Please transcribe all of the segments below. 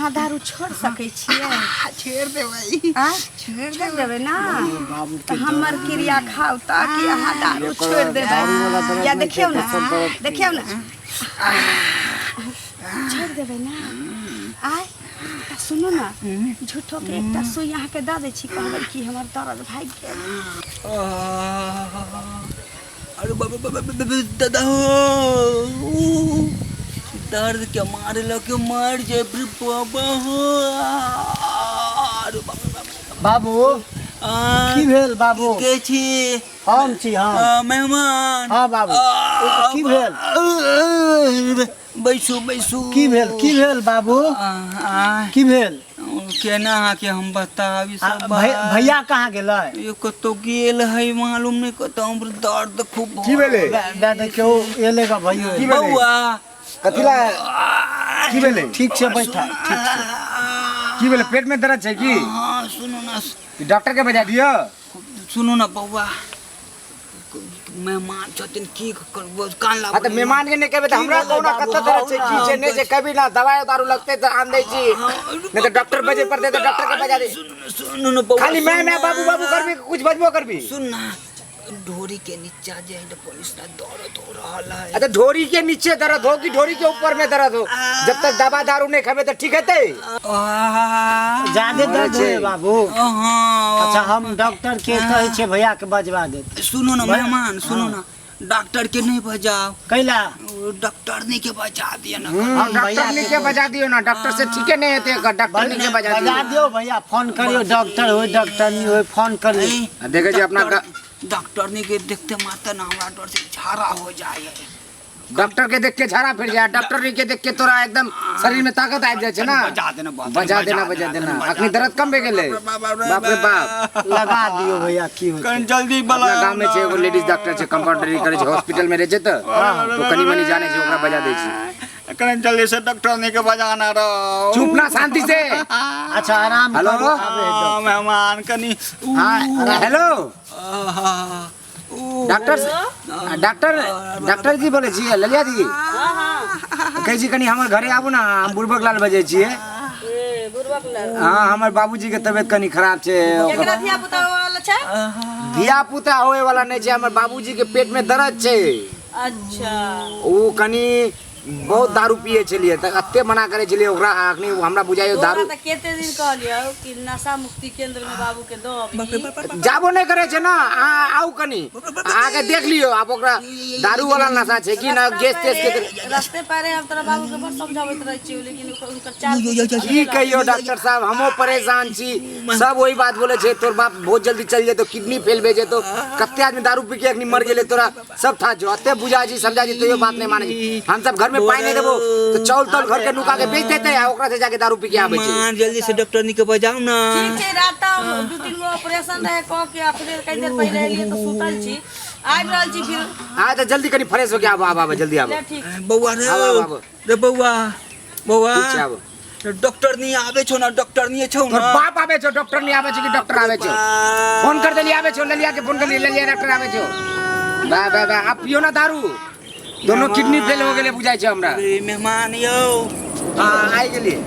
अहाँ दारू छोड़ सकै छियै? छोड़ देबै। आँय? छोड़। छोड़ देबै ना? बाबू तऽ हमर क्रिया खाउ ताकि अहाँ दारू छोड़ देबै। या देखियौ ने, देखियौ ने, छोड़ देबै ना? आय, तऽ सुनू ने, झूठो के एकटा सुई अहाँके दऽ दै छी, कहबै कि हमर दर्द भागि गेल। अरे बाबा बाबा बाबा, दादा हो, दर्द के मारे लगे मर जाए रे बाबा हो। अरे बाबा बाबा। बाबू। आ, की भेल बाबू? के छी? हम छी, हम। आ, मेहमान। हाँ बाबू। आ, की भेल? बैसू बैसू। की भेल, की भेल बाबू? आ, आ, की भेल? केना अहाँके हम बताबी आ, सब बात? भैया कहाँ गेलै? यो कतौ गेल है, मालूम नहीं कतौ। हमर दर्द खूब की भेलै? दे देखियौ, एले गा भैयो। की भेलै? बौआ। कथी ला, की भेलै? ठीक छै, बैठा, ठीक छै। की भेलै? पेट में दर्द छै की? हाँ, सुनू ना। डॉक्टर के बजा दियौ। सुनू ना बौआ, मेहमान छथिन, की करबो कान हाँ, तऽ मेहमान के नहि कहबै तऽ हमरा भेलै कोना बाबू? कतऽ दर्द छै, की छै, नहि छै? कभी ना दवाई दारू लगतै तऽ आन दै छी, नहि तऽ डॉक्टर बजे पड़तै तऽ डॉक्टर के बजा दे। सुनू ना, सुनू ना बौआ। खाली मैं सुन मैं ना। बाबू बाबू करबी, कुछ बजबो करबी? सुन ना, ढोरी के नीचा जे है पुलिस ना दर्द हो रहल है। अच्छा, ढोरी के नीचे दर्द हो कि ढोरी के ऊपर में दर्द हो, जब तक दवा दारू नहीं खेबे तऽ ठीक हेतै? आह, जादे दर्द छै। होय बाबू? हाँ। अच्छा, हम डॉक्टर के कहै छियै, भैया के बजवा देत। सुनो ना मेहमान, सुनो ना, डॉक्टर के नहीं बजाओ। कैला? वो डॉक्टर नहीं के बजा दिया ना। हाँ, भैया डॉक्टर के नहीं के बजा दियो ना, डॉक्टर से ठीके नहीं हेतै एकर, डॉक्टर नहीं के बजा बजा दियो। दियौ भैया, फोन करियौ, डॉक्टर होय, डॉक्टर नहीं होय, फोन करियौ। ए, आ देखै छी अपना डॉक्टर नहीं के देखते मात्र ना हमरा डर से झाड़ा हो जाए है। डॉक्टर के देख के झाड़ा फिर जाए, डॉक्टर नहीं के देख के तोरा एकदम शरीर में ताकत आबि जाइ छै ना। बजा देना, बजा बजा देना, बजा देना। अखनी दर्द कम भए गेलै। बाप रे बाप। लगा दियौ भैया, की होतै? कनी जल्दी अपना बला। गाँव में छै एगो लेडीज डॉक्टर छै, कंपाउंडरी करै छै, हॉस्पिटल में रहै छै, तऽ तो कनी मनी जाने छै, ओकरा बजा दै छी। कनी जल्दी से डॉक्टर नहीं के बजाना रहो। चुप ना, शांति से। अच्छा, आराम हेलो? करू, आबै है डॉक्टर। मेहमान, कनी हाँ, हेलो। आहा, ऊ, डॉक्टर, डॉक्टर, डॉक्टर जी बोलै छियै? ललिया जी कहै छी, कनी हमर घरे आबू ना। हम बुड़बक लाल बजै छियै। ए बुड़बक लाल। हाँ, हमर बाबूजी के तबियत कनी खराब छै। केकरा धिया पुता वाला छै? धिया पुता होए वाला नहि छै, हमर बाबूजी के पेट में दर्द छै। अच्छा। ओ कनी बहुत दारू पिए छलियै तऽ एते मना करै छलियै ओकरा, अखनी हमरा बुझाइयो तोरा दारू। तऽ कते दिन कहलियौ कि नशा मुक्ति केंद्र में बाबू के दो अबही। जाबो नहि करै छै ना। अहाँ आउ कनी, अहाँके देख लियौ आब ओकरा दारू वाला नशा छै कि ना, गैस तेस के। रास्ते पर हम तोरा बाबू के बड़ समझाबैत रहै छियौ, लेकिन हुनकर चाल की कहियो डॉक्टर साहब, हमो परेशान छी। सब वही बात बोले छै, तोर बाप बहुत जल्दी चल जेतो, किडनी फेल भए जेतो, कते आदमी दारू पी के अखनी मर गेलै, तोरा सब था जो एते बुझा छी, समझा छी, तैयो बात नहीं माने छी। हम सब घर में पानी नहीं देबो तो चाउल तौल घर के नुका के बेच देते आ ओकरा से जाके दारू पी के आबै छै। मेहमान, जल्दी से डॉक्टर नहीं के बजाओ ना। ठीक छै, रात दू तीन गो ऑपरेशन रहे कऽ के अपने कनी देर पहिले एलियै तऽ सुतल छी, आबि रहल छी फिर। हाँ, तो जल्दी कनी फ्रेश होके आबो, आबो आबो, जल्दी आबो। ले, ठीक। बौआ रे। आबो आबो आबो। रे बौआ, बौआ। ठीक छै, आबो। डॉक्टर नहीं आवे छौ ना? डॉक्टर नहीं छौ तोर ना? बाप आबे छौ? डॉक्टर नहीं आबे छौ कि डॉक्टर आबे छौ? फोन कर देली, आबे छौ। ललिया के फोन कर ली, ललिया डॉक्टर आबे छौ। बा बा बा, आप पियो ना दारू, दोनों किडनी फेल हो गेलै बुझाइ छै हमरा। अरे मेहमान यौ। हाँ, आइ गेलियै,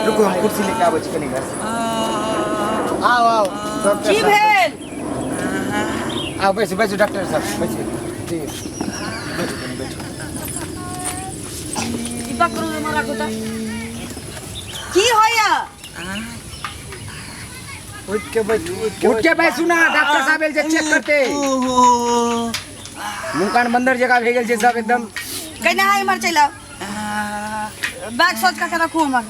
रुकू, हम कुर्सी लेके आबै छी कनी घर से। आउ आउ डॉक्टर की साहब। भेल? आउ, बैसू बैसू डॉक्टर साहब, बैसू जी, बैठू कनी, बैठू। ई पकड़ू, एमे राखू। तऽ की होइया? उठि के बैठू, उठि के। उठ के बैसू ना, डॉक्टर साहब एल जे चेक करते। ओहो। मुँह कान बंदर जगह भए गेल छै सब एकदम। कहिना है, इम्हर चलि आउ, बैग सोच कऽ के रखू हमर।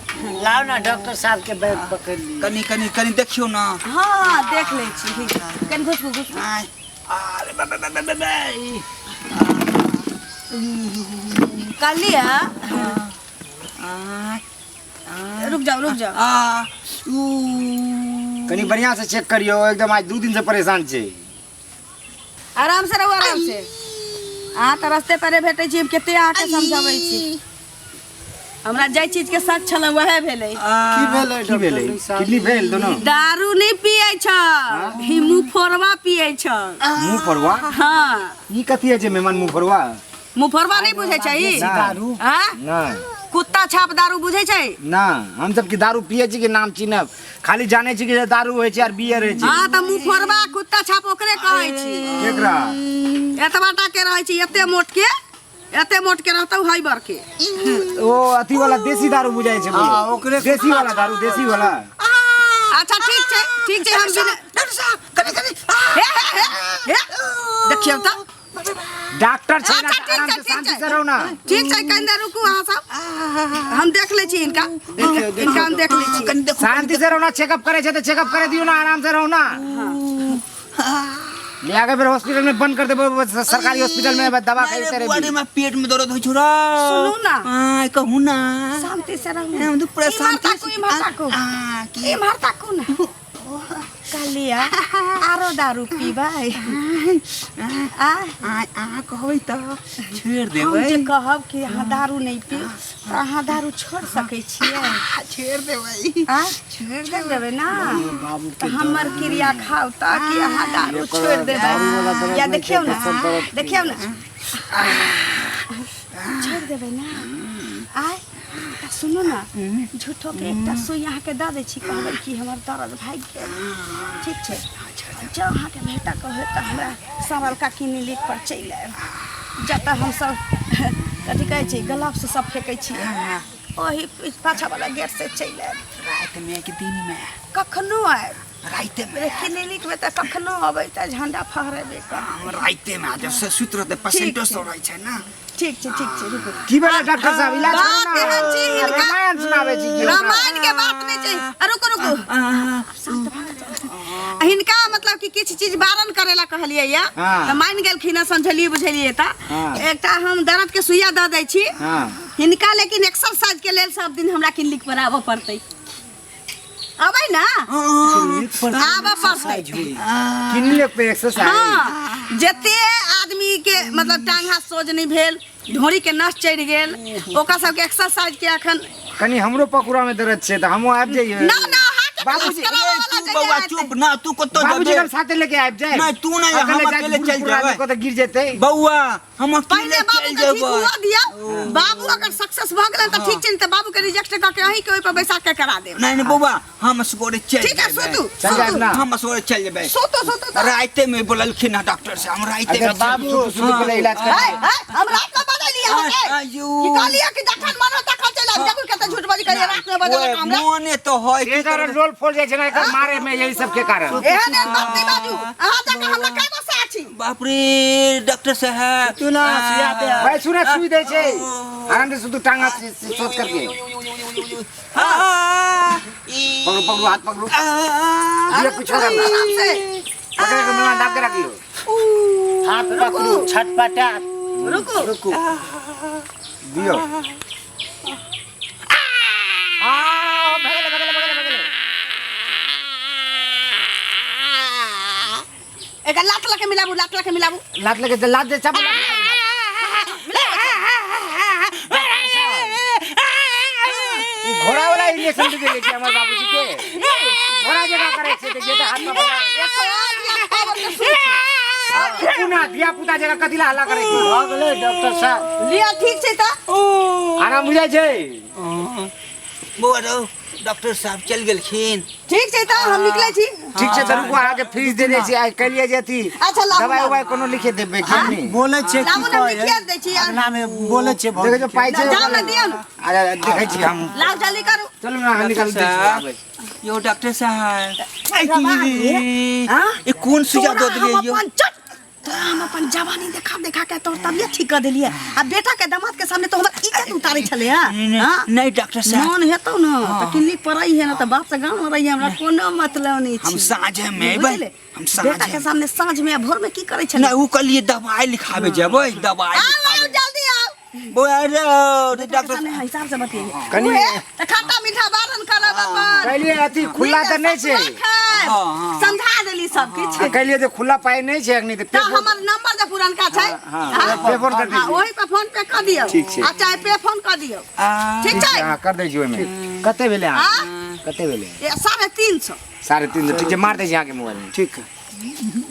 लाउ ना, डॉक्टर साहब के बैग पकड़ि लियौ। कनी कनी कनी देखियौ ना। हाँ हाँ, देख लै छी, कनि घुसकू घुसकू। आय, अरे बा बा बा बा बा। कहलियै। आय, रुक जाओ, रुक जाओ। आ, ऊ। कनी बढ़िया से चेक करियो एकदम, आज 2 दिन से परेशान छै। आराम से रहू, आराम से। अहाँ तऽ रस्ते पर भेटै छी, हम कते अहाँके समझाबै छी। हमरा जाहि चीजके शक छलै वएह भेलै। की भेलै? की भेलै? डॉक्टर साहब? किडनी फेल दोनों। दारू नहि पियै छ, ही मुँह फोड़वा पियै छ। मुँह फरवा? हाँ। ई कथी है छै मेहमान, मुँह फरवा? मुफरवा नहि बुझै छै ई? दारू आँ? नहि। कुत्ता छाप दारू बुझै छै? ना, हम सब की दारू पिए छी के नाम चिन्हब, खाली जाने छी कि जे दारू होइ छै आर बियर होइ छै। हँ, तऽ मुफरवा कुत्ता छाप ओकरे कहै छी। केकरा? एतबा टा के रहै छै, एते मोट के, एते मोट के रहतौ है बड़के। ओ अथी वाला देसी दारू बुझाइ छै। हाँ, ओकरे। देसी वाला दारू, देसी वाला। अच्छा, ठीक छै, ठीक छै, हम बिना डॉक्टर साहब, कनी कनी। हे हे हे हे, देखियौ तऽ। डॉक्टर छै ना। अच्छा, ठीक आराम छै, से, ठीक शांति छै। से रहू ना। ठीक छै, कनि देर रुकू अहाँ सब, हम देख लै छी हिनका, हिनका हम देख लै छी। कनी देखू। शांति से रहू ना, चेकअप करे छै तऽ चेकअप करे दियौ ना, आराम से रहू ना। ले आके फिर हॉस्पिटल में बंद कर देबो, सरकारी हॉस्पिटल में दवा नहीं रे खरीदते बुआ रे, रहे। हमरा पेट में दर्द होइ छौ रे। सुनू ना। आ कहू ना। शांति से रहू। हम तो पूरा इम्हर शांति ताकू, इम्हर ताकू। आ की? इम्हर ताकू ना। कहलिया आरो दारू पीबै आ? आ आ कहबै तऽ छोड़ हम देबै। जे कहब कि अहाँ दारू नहि पी तऽ अहाँ दारू छोड़ सकै छियै? आ, छोड़ देबै। आ छोड़ देबै ना तऽ हमर क्रिया खाउ तऽ कि अहाँ दारू छोड़ देबै। या देखियौ ना, देखियौ ना, छोड़ देबै ना? आय तऽ सुनू ना, झूठो के एकटा सुई अहाँके दऽ दै छी, कहबै कि हमर दर्द भागि गेल। ठीक छै? जँ अहाँके भेटक होय तऽ हमरा सरलका क्लिनिक पर चलि आयब, जतऽ हमसब कथी कहै छै ग्लव्स सब फेकै छियै, ओही पाछावला गेट से चलि आयब। राति में कि दिन में? कखनो आयब। राति में। क्लिनिक में तऽ कखनो अबै तऽ झंडा फहरेबे करब। हम राति में आ जाब से सुति रहतै, पेशेंटो छै। सब रहै छै ना। ठीक छै, ठीक छै, रुकू। की भेलै डॉक्टर साहब? इलाज करू बात ना। एहन छी हिनका। रामायण सुनाबै छी की ओकरा? रामायण के बात नहि छै। आ, रुकू रुकू। आ हिनका मतलब कि किछु चीज बारन करे ला कहलियै या हाँ। तऽ मानि गेलखिन हँ, समझलियै बुझलियै तऽ हाँ। एकटा हम दर्द के सुइया दऽ दै छी हाँ। हिनका, लेकिन एक्सरसाइज के लेल सब दिन हमरा क्लिनिक पर आबऽ पड़तै। अबै ना? आबऽ पड़तै। क्लिनिक पे एक्सरसाइज? हाँ, जते आदमी के मतलब टांग हाथ सोज नहि भेल, ढोरी के नस चढ़ि गेल, ओकर सबके एक्सरसाइज के अखन। कनी हमरो पकुरा में दर्द छै तऽ हमहूँ आबि जइयै। ना ना, अहाँके बाबूजी, क्लास कराबऽ वाला तू जहिया बौआ एतै। चुप ना, तू कतौ बाबूजी जेबे? के हम साथे लेके आबि जाए। नहीं, तू नहीं, हम अकेले चल जेबै। कतऽ गिर जेतै। बौआ, हम अकेले पहिले बाबू चल के ठीक जेबै। हुआ दिया। बाबू अगर सक्सेस भऽ गेलन तऽ ठीक छै, नहि तऽ बाबू के रिजेक्ट कऽ के अहीं के ओहि पर बैसा के करा देब। नहीं नहीं बौआ, हम असगरे चल ठीक है, जेबै। सुतू। चल जायब सुतू। ना? हम असगरे चल जेबै। सुतू, सुतू तऽ। राइते में बोललखिन हँ डॉक्टर से, हम राइते अच्छा में चल- बाबू, सुतू पहिले इलाज कर। है है, हम रात में बजलियै अहाँके? आयु। की कहलियै कि जखन मन हो तखन चलि आबि? देखू कते झूठ बजै करियै, रात में बजलक ओए, हमरा। मोने तो है की एकर करबै? रोल फोल जाइ छै ना एकर मारे में, यही सब के कारण। एहन एहन बात नहि बाजू। अहाँ जाके हमरा कै गो साह छी? बाप रे, डॉक्टर साहब। तू ना सुइया दे। भाई सुना, सुई दै छै, आराम से सुतू, टांग हाथ से सोच करके। आ, ई, पकड़ू, पकड़ू, हाथ पकड़ू। आ, दियो कुछ होगा ना। आराम से। पकड़ के मुँह दाब के रखियो। हाथ पकड़ू, छटपटा। रुकू। रुकू। दियो। आ भगले भगले भगले भगले। एकर लात लऽ के मिलाबू, लात लऽ के मिलाबू। लात लगे, लात दे, चाप। ई घोड़ा वाला इंजेक्शन दे देले कि हमर बाबूजी के घोड़ा जगह करे छै तऽ जे तऽ हाथ में घोड़ा। 108 पावर के सुई छै। पुना धिया पुता जगह कथी ला हल्ला करे छै? भऽ गेलै डॉक्टर साहब। लिअ, ठीक छै तऽ। आराम बुझाइ छै? बौआ रौ, डॉक्टर साहब चल गेलखिन। ठीक छै तऽ हम निकलै छी। ठीक छै तऽ रुकू, अहाँके फीस दे दै छी। आइ कहलियै जे अथी अच्छा, लाबू, दवाइ लाबू। उवाइ कोनो लिखे देबै कि नहि? बोलै छै की लाबू ने, कहै लिखिए दै छी। अंगना मे बोलै छै। देखै छै पाइ छै। जाउ ने, दियौ ने। अरे देखै छी हम। लाउ, जल्दी करू। चलू ने, अहाँ निकालि दै छी, आबै छी। यो डॉक्टर साहब, हाँ? ये कोन सुइया तोरा दऽ देलियै हम यौ? अपन चट तोरा हम अपन जवानी देखा देखा के तोर तबियत ठीक कर देलियै, आ बेटा के दामाद के सामने तो हमर इज्जत उतारै छलै। हँ। नहीं, हाँ? नहीं डॉक्टर साहब। मन हेतौ न तऽ क्लिनिक पर रही है ना तऽ बाप से गाँव में रही, हमरा कोनो मतलब नहीं हम छै। साँझे में अयबै। बुझले? हम बेटा के साँझे में। सामने साँझ में आ भोर में की करै छलै? नहीं, वो कहलिए दवाई लिखावे जेबै, दवाई आउ आउ लिखावे। जल्दी आउ। बौआ रे, बेटा के डॉक्टर सामने हिसाब से बतियैहे। कनी- तऽ खट्टा मीठा बारन करब अपन। कहलियै अथी खुला तऽ नहि छै। हाँ, हाँ। समझा देली सब किछु। आ कहलियै जे खुला पाइ नहि छै अखनी तऽ तऽ पे हमर नंबर जे पुरनका छै, हाँ, हाँ, पे फोन कर दै हाँ, छी। ओहि पर फोन पे कऽ दियौ। ठीक छै। आ चाहे पे फोन कऽ दियौ। आ, ठीक छै। हाँ, कर दै छी। ओहिमे कते भेलै अहाँ? हाँ? कते भेलै? 350। 350, ठीक छै, मार दै छी अहाँके मोबाइलमे। ठीक है।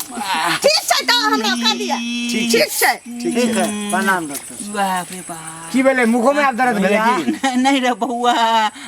ठीक छै तऽ हमरा कह दिया। ठीक छै। ठीक है, प्रणाम डॉक्टर। बाप रे बाप। की भेलै, मुखो में आब दर्द भेलै की? नहीं रे बौआ,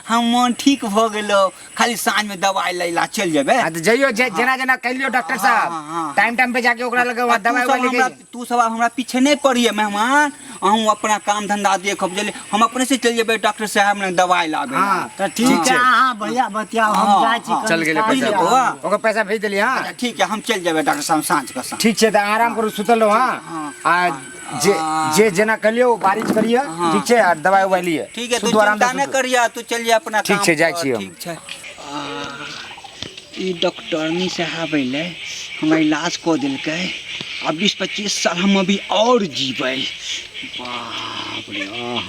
हम मन ठीक भऽ गेलो, खाली साँझ में दवाई लैला चल जेबै। हाँ, तऽ जइयो, जेना जेना कहिलियो डॉक्टर साहब, हाँ, हाँ। टाइम टाइम पे जाके ओकरा लगे आ तू दवाई सब उवाई लेके हमरा तू सब आब हमरा पीछे नहीं पड़िए मेहमान, अहूँ अपना काम धंधा देखब, बुझलियै? हम अपने से चलि जेबै डॉक्टर साहब लग दवाई लाबे। हाँ। तऽ ठीक छै, अहाँ भैया बतियाउ, हम हाँ, जाइ छी। हाँ। कनि चल गेलै काज पैसा। छै। बौआ। ओकर पैसा भेज देलियै। हाँ। अच्छा, ठीक है, हम चलि जेबै डॉक्टर साहब साँझ के साँझ। ठीक छै, तऽ आराम करू, सुतल रहू। हाँ। हाँ। आ जे जे जेना कहलियै ओ बारिश करियै। हाँ। ठीक छै, आ दवाई उवाई लिअ। ठीक है, तू सुतू, आराम चिंता से नहीं सुतू। करिया, तू चल जा अपना ठीक काम छै, जाइ पर, छी हम। ठीक छै। ई डॉक्टरनी साहब अयलै, हमरा इलाज कऽ देलकै, आब 20-25 साल हम अभी आओर जीबै। बाप रे, आहा।